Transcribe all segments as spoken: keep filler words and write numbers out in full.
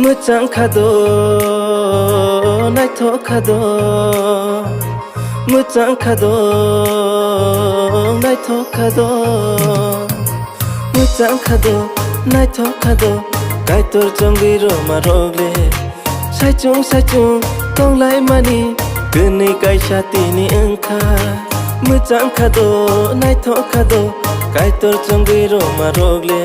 Mwchang kha do, naithok kha do, mwchang kha do, naithok kha do, mwchang kha do, naithok kha do, Kaitor chongwi rwma rok le. Saichung saichung tonglaimani kwnwi kaisa tini wngkha. Mwchang kha do, naithok kha do, Kaitor chongwi rwma rok le.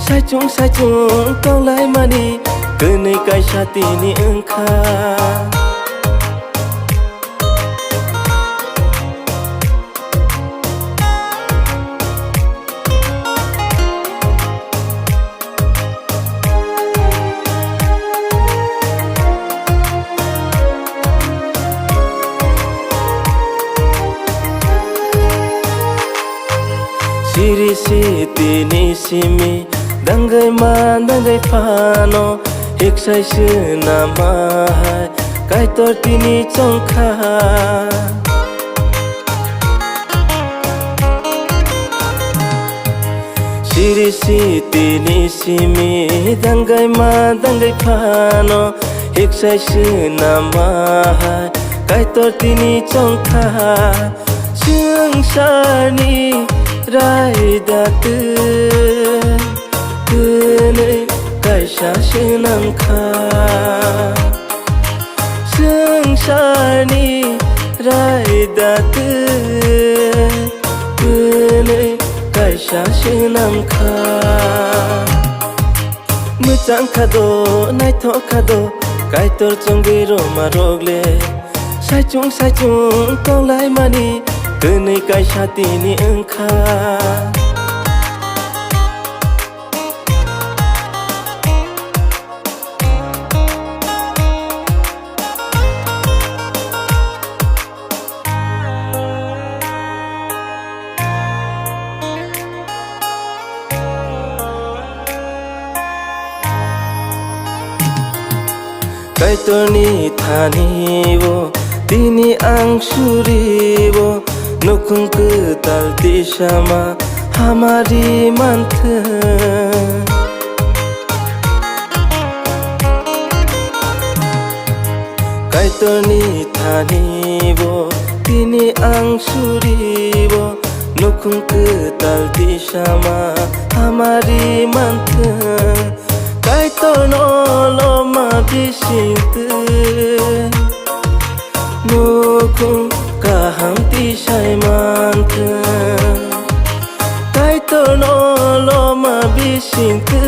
Saichung saichung tonglaimani kwnwi kaisa tini wngkha. Siri sitini simi dangwi ma dangwi phano, hiksai swnama hai Kaitor tini chongkha. Siri sitini simi dangwi ma dangwi phano, hiksai swnama hai Kaitor tini chongkha. Swngcharni raida twi kwnwi kaisa swnamkha. Swngcharni raida twi kwnwi kaisa swnamkha. Mwchang kha do, naithok kha do, Kaitor chongwi rwma rok le. Saichung saichung tonglaimani kwnwi kaisa tini wngkha. Kaitorni thani-o tini ang suri-o, nukhung kwtal tisama hamari manthwng. Kaitorni thani-o tini ang suri-o, nukhung kwtal tisama hamari manthwng. Kaitorno loma bisingtwi nukhung kaham tisai manthwng. Kaitorno loma bisingtwi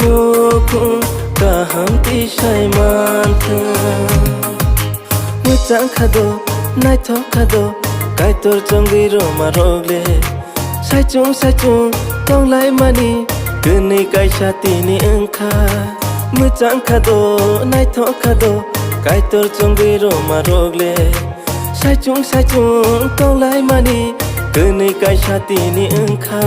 nukhung kaham tisai manthwng. Mwchang kha do, naithok kha do, Kaitor chongwi rwma rok le. Saichung saichung tonglaimani kwnwi kaisa tini wngkha. Mwchang kha do, naithok kha do, Kaitor chongwi rwma rok le. Saichung saichung tonglaimani kwnwi kaisa tini wngkha.